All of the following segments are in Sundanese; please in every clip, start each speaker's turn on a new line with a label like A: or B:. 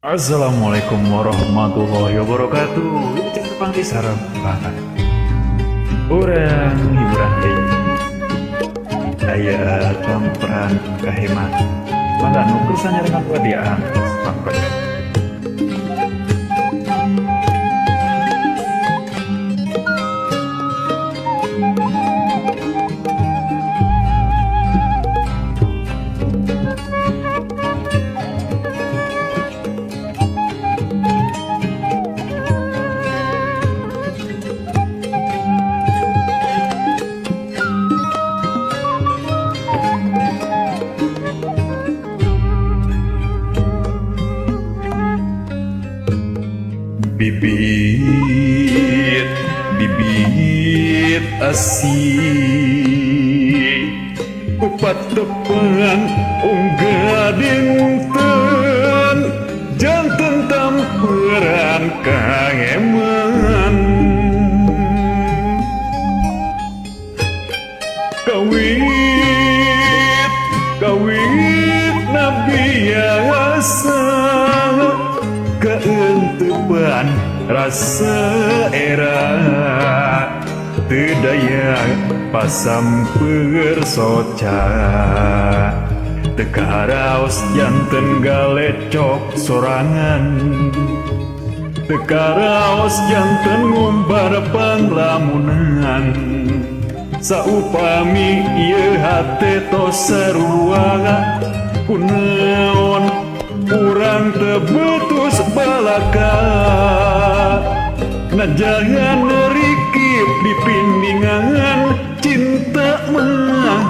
A: Assalamualaikum warahmatullahi wabarakatuh. Wilujeng tepang di sareng banget. Urang hiburan deui. Aya camperan kahemat. Mangga nu kersa nyarengan wadiaan sampai. Bibit bibit asih kupat tepan unggah dinten janten tamperan kangeman kawit kawit nabi biasa kaentepan rasa era teu daya pasamper soca teu karaos janten galecok sorangan teu karaos janten ngumbar panglamunan saupami ieu hate tos sarua kunaon urang teu betus balaka najangan rikip di pindingan cinta mah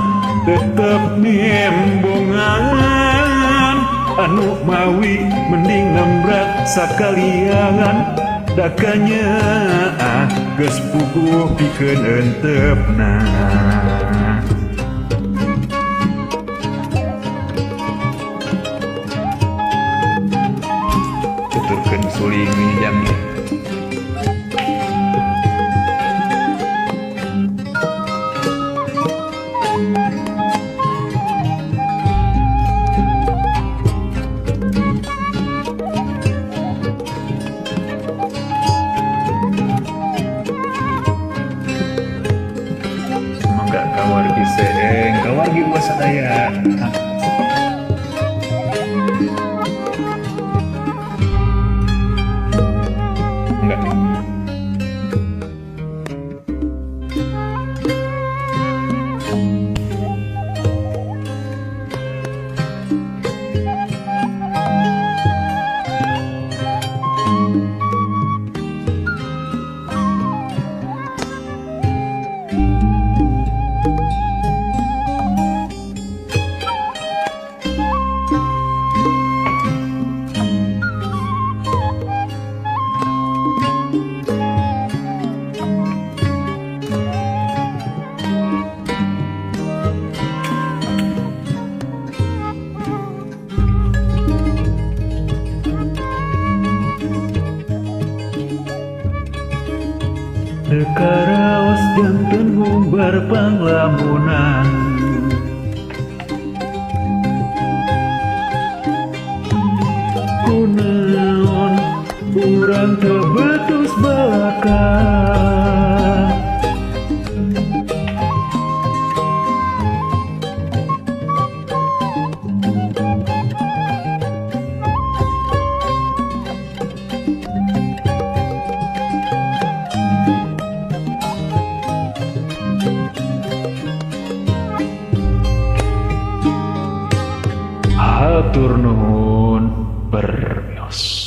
A: tetep nembongan anu mawi mending nembrak sakalian dakanya geus puguh pikeun entepna. Tuturkeun suling jam. Mangga kawargi seeng, kawargi uas sadaya. Enggak. Teu karaos janten ngumbar panglamunan kunaon urang teu betus balaka. Hatur nuhun permios.